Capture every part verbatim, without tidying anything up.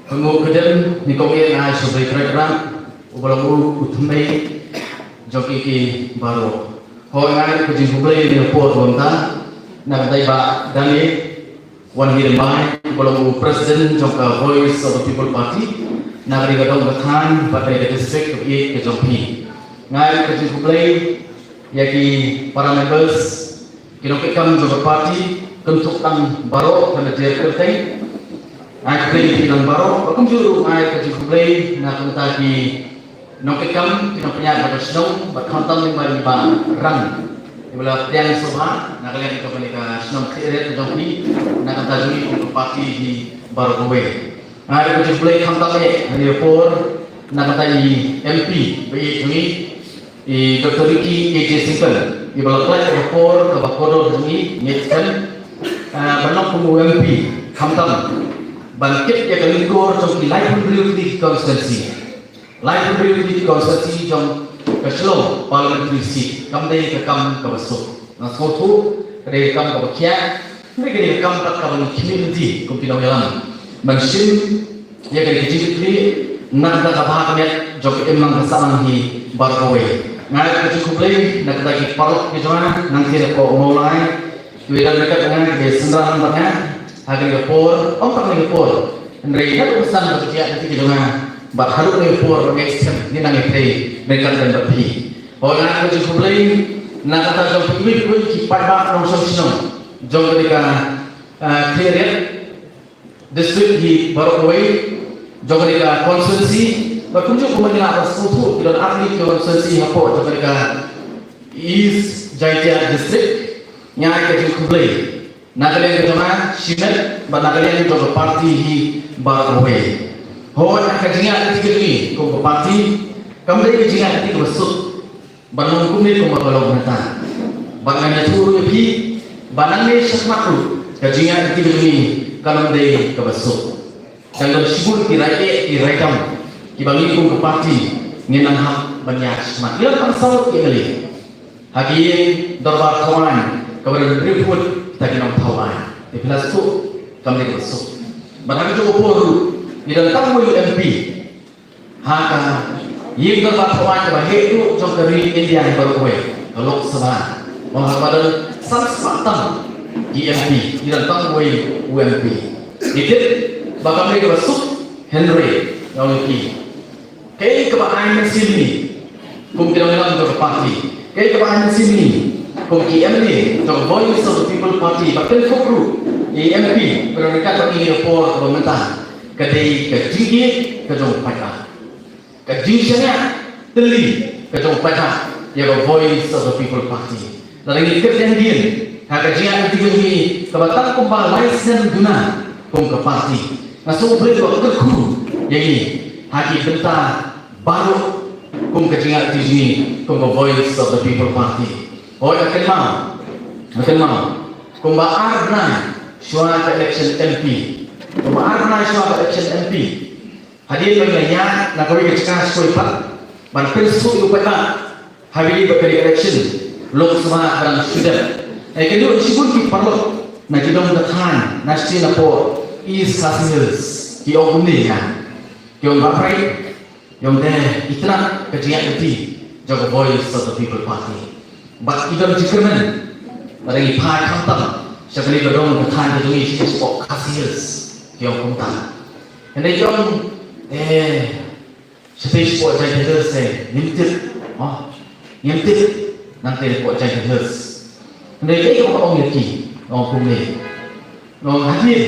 Pynguh kdem, nyngkong eh nga ai shublei kyrpad, uba long u, u thymmei jong ki ki baroh. Hooid, nga ai ka jingkhublei ïa kane ka por kaba mynta na ka bynta i Bah Daniel Wanhir Rymbai, uba long u President jong ka Voice of the People Party na kane ka dong ka thaiñ bad kane ka district kaba ïeit ka jong phi. Nga ai ka jingkhublei ïa ki para members, ki nongkitkam jong ka party, kynthup lang baroh, ka na jer kyrteng. Ai khublei ïa phi lang baroh, bad kumjuh ruh nga ai ka jingkhublei na ka bynta ki nongkitkam, ki nongpynïaid jong ka shnong, bad khamtam lyngba i Bah Rang, iba la pdiang sngewbha na ka liang jong kane ka shnong Khliehriat ka jong phi, na ka bynta jong ngi kum ka party hi baroh kawei. Nga ai ka jingkhublei khamtam eh ha kane ka por na ka bynta i M P ba ïeit jong ngi, i Doctor Ricky A J Syngkon, iba la pynlait ïa ka por kaba kordor jong ngi, ngi shem, ah, ban long kum u M P, khamtam ban kit ïa ka lyngkor jong ki laiphew hynriew tylli ki constituency. Laiphew hynriew tylli ki constituency jong ka Shillong Parliamentary Seat kam dei ka kam kaba suk. Nga sngewthuh ka dei ka kam kaba khiah, hynrei ka dei ka kam pat kaba ngi khmih lynti kum ki nongïalam ban shim ïa ka dei ka jingkitkhlieh na ka bynta ka bha ka miat jong ka imlang ka sahlang hi baroh kawei. Nga ai ka jingkhublei na ka bynta ki paralok ki jong nga, nangta na ka Mawlai, kiba ïadon ryngkat bad nga, kiba synran bad nga ha kane ka por, ym tang kane ka por, hynrei naduh ba san ka jingïaid lynti ka jong nga bad haduh kane ka por ba ngi shem, ngi nang ïatrei ryngkat bad phi. Hooid, nga ai ka jingkhublei na ka bynta jong phi kiwei kiwei ki paidbah nongshong shnong jong kane ka, ah, Khliehriat District hi baroh kawei, jong kane ka constituency, bad kumjuh kumba ngi la sngewthuh, ki don artylli ki constituency hapoh jong kane ka East Jaiñtia District. Nga ai ka jingkhublei na ka liang ka jong nga shimet bad na ka liang jong ka party hi baroh kawei. Hooid, ka jingïaid lynti ka jong ngi kum ka party kam dei ka jingïaid lynti kaba suk ban long kumne kumba ka long mynta. Bad ngan ïathuh ruh ïa phi ba nangne shakhmat ruh ka jingïaid lynti ka jong ngi kan ym dei kaba suk. Dang don shibun ki rai eh, ki rai dam kiba ngi kum ka party ngin nang hap ban ïaid shakhmat. Ngi la pynsaw ïa ngi ha ki ïing dorbar thaw aiñ kaba don hynriew phut kita ki nongthaw aiñ. Te phi la sngewthuh, kam dei kaba suk. Bad ha kajuh ka por ruh ngi don tang uwei u M P ha ka ïing dorbar thaw aiñ kaba heh duh jong ka ri India hi baroh kawei, ka Lok Sabha. Ong ha kaba don san spah tam ki M P, ngi don tang uwei u M P. Ngi tip ba kam dei kaba suk, hynrei nga ong ïa phi, kaei kaba ai mynsiem ïa ngi kum ki nongïalam jong ka party, kaei kaba ai mynsiem ïa ngi kum ki M L A jong ka Voice of the People Party, bad kynthup ruh ïa i M P ba don ryngkat bad ngi ha kane ka por kaba mynta, ka dei ka jingïeit ka jong u paidbah, ka jingshaniah tylli ka jong u paidbah ïa ka Voice of the People Party. Lada ngi kyrteng dien ha ka jingïaid lynti ka jong ngi kaba tang kumba lai snem duna kum ka party, nga sngew U Blei u kyrkhu ïa ngi ha ki bynta baroh kum ka jingïaid lynti jong ngi kum ka Voice of the People Party. Hooid, nga kynmaw, nga kynmaw kumba ar bnai shuwa ka election M P, kumba ar bnai shuwa ka election M P, hadien ba ngi la ïaid na kawei ka jaka sha kawei pat ban pynsngewthuh ïa u paidbah ha kane ka election Lok Sabha ba dang shu dep, ïa kane ruh shibun ki paralok na ki dong ka thaiñ na shatei na poh East Khasi Hills ki ong kumne ïa nga, ki ong, Bah Preit, ïa ong te, itynnad ka jingïaid lynti jong ka Voice of the People Party. Bad i don jingkyrmen lada ngi phai khamtam sha kane ka dong ka thaiñ ka jong ngi sha poh Khasi Hills, ki ong kumta. Hynrei ki ong, eh, shatei shapoh Jaintia Hills te ngim tip, oh, ngim tip nangtei shapoh Jaintia Hills. Hynrei kaei kaba ong ïa ki, ong kumne, ong hadien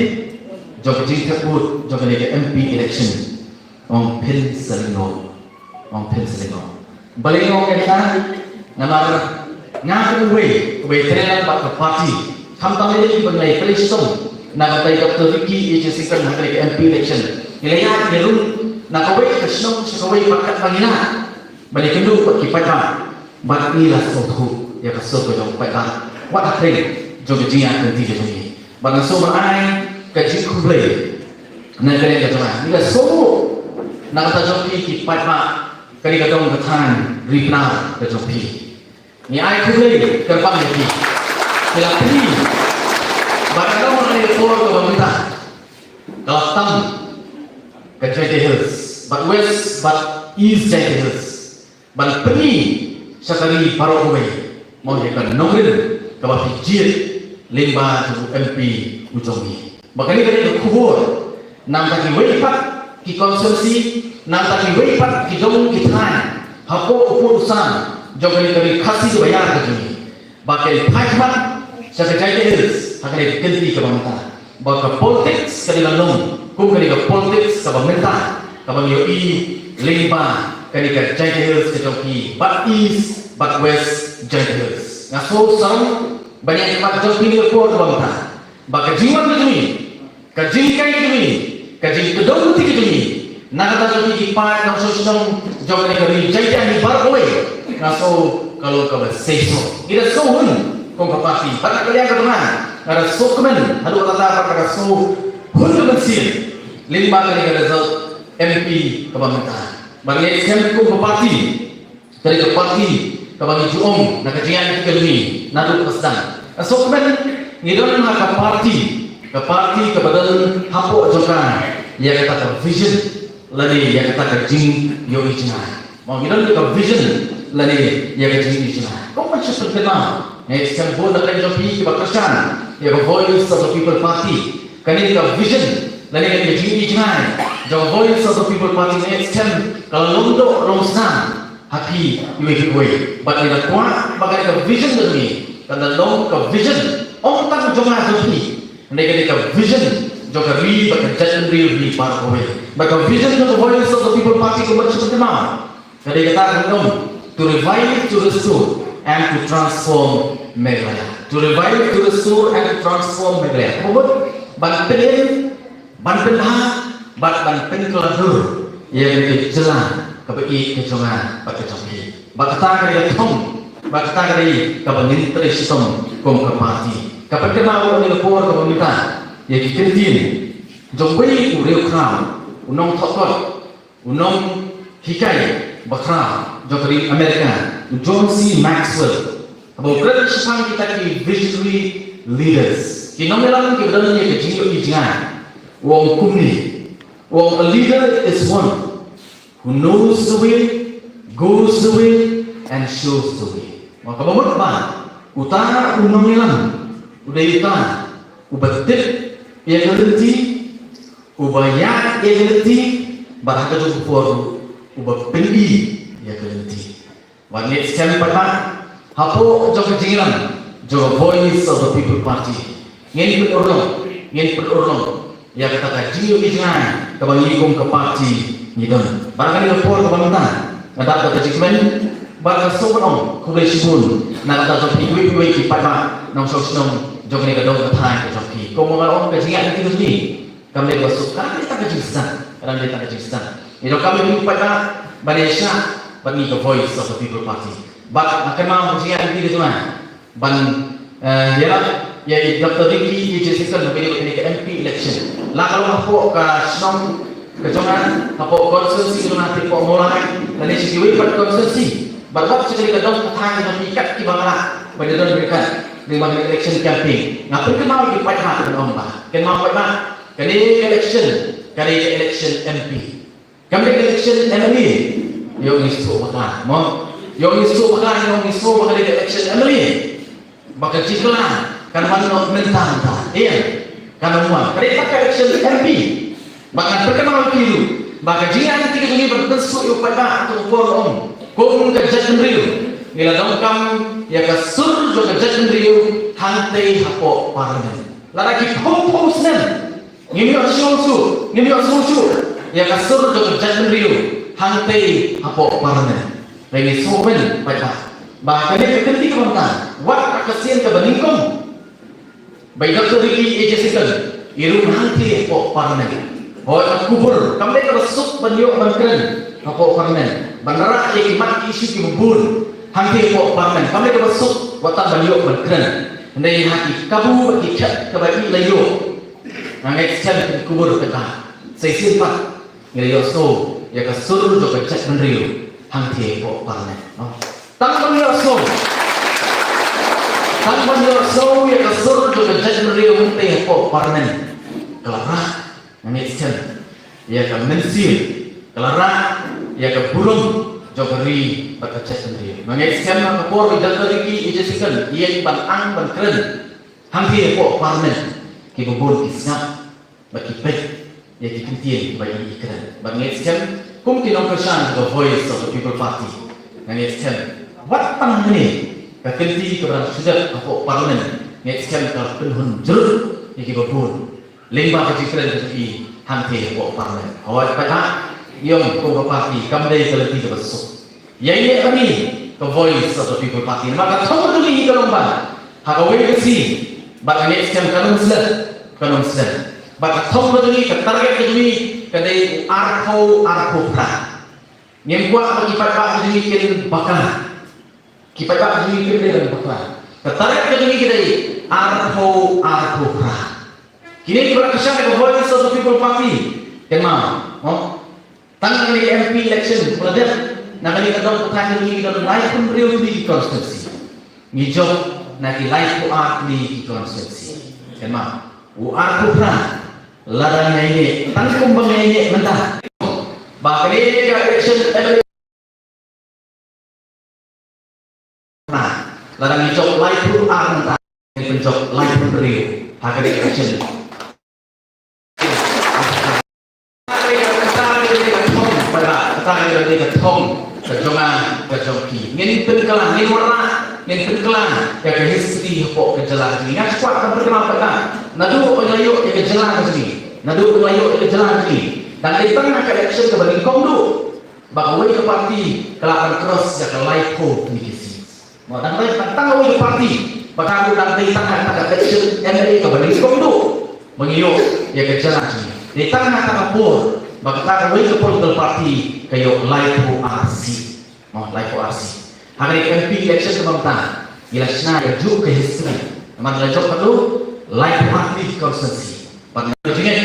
jong ka jingthep vote jong kane ka M P election, ong phin sa lyngngoh, ong phin sa lyngngoh. Balei nga ong ïa kata? Namar nga kum uwei uba ïatrei lang bad ka party, khamtam ïa ki ban leit trei shitom na ka bynta i Doctor Ricky A J Syngkon ha kane ka M P election. Ngi la ïaid ngi rung na kawei ka shnong sha kawei pat katba ngi lah ban ïakynduh bad ki paidbah, bad ngi la sngewthuh ïa ka sur ka jong u paidbah wat ha khlieh jong ka jingïaid lynti ka jong ngi. Bad nga sngewbha ai ka jingkhublei na ka liang ka jong nga, ngi la sngewthuh na ka bynta jong phi ki paidbah kane ka dong ka thaiñ Ri Pnar ka jong phi. Ngi ai khublei kyrpang ïa phi. Phi la plie bad ka dong ha kane ka por kaba mynta ka la tam Jaintia Hills, bad West bad East Jaintia Hills, ban pyni sha ka ri baroh kawei, mo, ïa ka nongrim kaba phi jied lyngba jong u M P u jong ngi. Ba kane ka dei ka khubor na bynta kiwei pat ki constituency, na bynta kiwei pat ki dong ki thaiñ hapoh u pud u sam jong kane ka ri Khasi kaba ïar ka jong ngi. Ba kin phai khmat sha ka Jaintia Hills ha kane ka kynti kaba mynta. Ba ka politics ka dei ban long kum kane ka politics kaba mynta, kaba ngi ïohi lyngba kane ka Jaintia Hills ka jong phi, bad East bad West Jaintia Hills. Nga sngew sarong ban ïaid khmat jong phi ha kane ka por kaba mynta. Ba ka jingwan ka jong ngi, ka jinghikai ka jong ngi, ka jingkdew kti ka jong ngi na ka bynta jong phi ki paid nongshong shnong jong kane ka ri Jaintia hi baroh kawei, nga sngew ka long kaba seisoh. Ngi da sngewhun kum ka party, bad na ka liang ka jong nga, nga da sngewkmen haduh katta bad nga da sngewhun ka mynsiem lyngba kane ka result M P kaba mynta. Bad ngi skhem kum ka party, ka dei ka party kaba ngi ju ong na ka jingïaid lynti ka jong ngi naduh ba sdang. Nga sngewkmen ngi don ha ka party, ka party kaba don hapoh jong ka ïa kata ka vision lane ïa kata ka jingïohi jngai. Mo, ngi don ka vision lane ïa ka jingïohi jngai. Kumba shu pynkynmaw, nga skhem bun na ka liang jong phi kiba kyrshan ïa ka Voice of the People Party, kane ka vision lane kane ka jingïohi jngai jong Voice of the People Party, nga skhem ka la long doh long snam ha phi iwei pa iwei. Bad ngi la kwah ba kane ka vision jong ngi kan da long ka vision ym tang jong nga jong phi, hynrei ka dei ka vision jong ka ri bad ka jaitbynriew hi baroh kawei. Bad ka vision jong ka Voice of the People Party kumba shu pynkynmaw, ka dei kata ka ong, to revive, to restore and to transform Meghalaya. To revive, to restore and to transform Meghalaya. Ka mut ban pynïeng, ban pynbha bad ban pynkylla dur ïa ka jylla kaba ïeit ka jong nga bad ka jong phi. Bad kata ka dei ka thong, bad kata ka dei kaba ngin trei shitom kum ka party. Ka pynkynmaw ha kane ka por kaba mynta ïa ki kyntien jong uwei u riewkhraw, u nongthoh kot, u nonghikai bakhraw jong ka ri Amerika, u John C Maxwell, haba u kren shaphang kita ki visionary leaders, ki nongïalam kiba don ïa ka jingïohi jngai, u ong kumne, u ong, "A leader is one who knows the way, goes the way and shows the way." Mo, kaba mut ba uta u nongïalam u dei uta uba tip ïa ka lynti, uba ïaid ïa ka lynti, bad ha kajuh ka por uba pyni ïa ka lynti. Wat ngeit skhem pat ba hapoh jong ka jingïalam jong ka Voice of the People Party, ngin pynurlong, ngin pynurlong ïa kata ka jingïohi jngai kaba ngi kum ka party ngi don. Bad ha kane ka por kaba mynta, nga dap da ka jingkmen bad ka sngewbha ban ong khublei shibun na ka bynta jong phi kiwei kiwei ki paidbah nongshong shnong jong kane ka dong ka thaiñ ka jong phi. Kumba nga ong, ka jingïaid lynti ka jong ngi kam dei kaba suk, ka dang dei tang ka jingsdang, ka dang dei tang ka jingsdang. Ngi donkam ïa phi ki paidbah ban ïashah bad ngi ka Voice of the People Party. Bad nga kynmaw ka jingïaid lynti ka jong nga ban, eh, ïarap ïa i Doctor Ricky A J Syngkon ha kane ka M P election. La ka long hapoh ka shnong ka jong nga, hapoh constituency ka jong nga, hapoh Mawlai, lane sha kiwei pat constituency. Bad wat sha kane ka dong ka thaiñ ka jong phi kat kiba nga lah ban ïadon ryngkat lyngba kane ka election campaign. Nga pynkynmaw ïa ki paidbah, ban ong ba, kynmaw paidbah, kane ka election ka dei ka election M P. Kam dei ka election M L A. Ïoh ngi sngewbha, mo. Ïoh ngi sngewbha, ïoh ngi sngewbha ka dei ka election M L A. Ba ka jingkylla kan wan noh mynta mynta. Ïa, kan wan. Ka dei ka election M P. Ba ngan pynkynmaw ïa phi ruh ba ka jingïaid lynti ka jong ngi ban pynsuk ïa u paidbah ha kato ka por, ong, kum ka jaitbynriew, ngi la donkam ïa ka sur jong ka jaitbynriew hangtei hapoh Parliament. Lada ki phew phew snem ngim ïoh shuh shuh, ngim ïoh shuh shuh ïa ka sur jong ka jaitbynriew hangtei hapoh Parliament. Hynrei ngi sngewkmen paidbah ba ha kane ka kynti kaba mynta, wat ha ka sien kaba nyngkong, ba i Doctor Ricky A J Syngkon i rung hangtei hapoh Parliament. Hooid, ka khubor kam dei kaba suk ban ïoh ban kren hapoh Parliament, ban rah ïa ki mat ki issue kiba bun hangtei hapoh Parliament. Kam dei kaba suk wat tang ban ïoh ban kren. Hynrei ha ki kabu bad ki khet kaba i la ïoh, nga ngeit skhem ka khubor kata, sa shisien pat ngi la ïohsngew ïa ka sur jong ka jaitbynriew hangtei hapoh Parliament, no? Tang ban ïohsngew, tang ban ïohsngew ïa ka sur jong ka jaitbynriew hangtei hapoh Parliament, ka la rah, nga ngeit skhem. ïa ka mynsiem, ka la rah ïa ka burom jong ka ri bad ka jaitbynriew. Nga ngeit skhem ha ka por i Doctor Ricky A J Syngkon i ïeng ban ang ban kren hangtei hapoh Parliament, kiba bun ki sngap bad ki peit ïa ki kyntien kiba i kren. Bad nga ngeit skhem kum ki nongkyrshan ka Voice of the People Party, nga ngeit skhem wat tang mynne ka kynti kaba dang shu dep hapoh Parliament, nga ngeit skhem ka la pynhun jrut ïa kiba bun lyngba ka jingkren ka jong i hangtei hapoh Parliament. Hooid paidbah, ngi ong kum ka party kam dei ka lynti kaba suk. Ïa ine ka ni ka Voice of the People Party, namar ka thong ka jong ngi ka long ba ha kawei ka sngi bad ka ngeit skhem kan ym slem, kan ym slem. Bad ka thong ka jong ngi, ka target ka jong ngi ka dei u arphew arphew phra. Ngim kwah ba ki paidbah ka jong ngi kin bakla. Ki paidbah ka jong ngi kin dei ban bakla. Ka target ka jong ngi ka dei arphew arphew phra. Kine kiba la kyrshan ïa ka Voice of the People Party, kynmaw, mo? Tang na kane ka M P election ba la dep, na kane ka dong ka thaiñ ngi don laiphew hynriew tylli ki constituency. Ngi jop na ki laiphew ar tylli ki constituency. Kynmaw, u arphew phra, lada ngi ïaineh tang kumba ngi ïaineh mynta, ba kane ka election, lada ngi jop laiphew ar mynta, ngi pynjop laiphew hynriew ha kane ka election. Kata ka dei ka thong, para, kata ka dei ka thong ka jong nga, ka jong phi. Ngin pynkylla, ngin wanrah, ngin pynkylla ïa ka history hapoh ka jylla ka jong ngi. Nga shu kwah ban pynkylla, para, naduh ba ngi la ïoh ïa ka jylla ka jong ngi, naduh ba ngi la ïoh ïa ka jylla ka jong ngi, dang dei tang ha ka election kaba nyngkong duh ba kawei ka party ka lah ban cross ïa ka laiphew tylli ki seat. Mo, dang dei tang, tang kawei ka party ba ka ruh dang dei tang ha kata ka election M L A kaba nyngkong duh ba ngi ïoh ïa ka jylla jong ngi. Dei tang ha kata ka por ba kata kawei ka political party ka ïoh laiphew ar seat. Mo, laiphew ar seat. Ha kane ka M P election kaba mynta ngi la shna ïa kajuh ka history. Namar ngi la jop haduh laiphew ar tylli ki constituency. Bad nga jingeh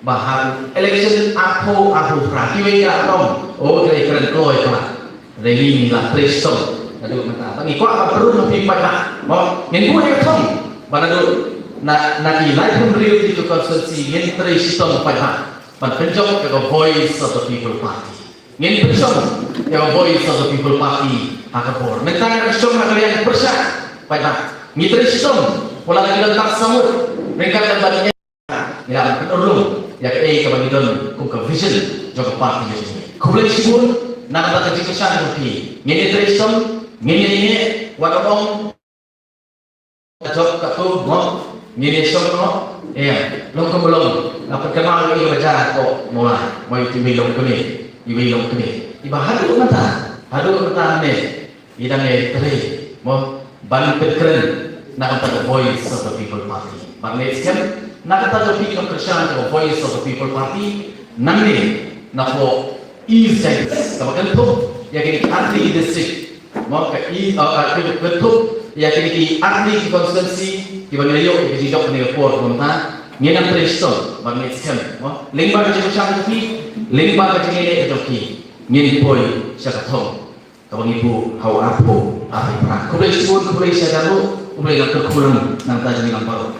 ba ha election arphew arphew phra kiwei ki la ong, o, ki la kren kloi palat. Hynrei ngi la trei shitom naduh mynta. Bad ngi kwah ban pynrung ha phi paidbah, mo, ngin buh ïa ka thong ba naduh na, na ki laiphew hynriew tylli ki constituency ngin trei shitom paidbah ban pynjop ïa ka Voice of the People Party. Ngin pynshong ïa ka Voice of the People Party ha ka bor. Mynta ngi pynshong na ka liang pyrshah paidbah. Ngi trei shitom, wat la ngi don tang samut ryngkat bad ngi, ngi la pynurlong ïa kaei kaba ngi don kum ka vision jong ka party jong ngi. Khublei shibun na kata ka jingkyrshan jong phi. Ngin ïa trei shitom, ngin ïa ïeng, wat la ong ka jop katto, mo, ngin ïa shong noh. Em, long kumba long, nga pyrkhat ïa i ba jia ko, mo, la, mo, i wei long kane, i wei long kane. Iba haduh mynta, haduh mynta ne, i dang ïa trei, mo, ban pynkren na ka bynta ka Voice of the People Party. Ban ngeit skhem na ka bynta jong phi ki nongkyrshan ka Voice of the People Party, nangne napoh East Jaintia Hills, kaba kynthup ïa kine ki artylli ki district, mo, ka i, uh, uh, ka, kynthup ïa kine ki artylli ki constituency kiba ngi la ïoh ïa ka jingjop kane ka por mynta. Ngin nang trei shitom, ban ngeit skhem, mo, lyngba ka jingkyrshan jong phi, lyngba ka jingïaleh jong phi, ngin poi sha ka thong kaba ngi buh ha u arphew arphew phra. Khublei shibun, khublei shihajar nguh, khublei, nang kyrkhu lang na ka bynta jong ngi lang baroh.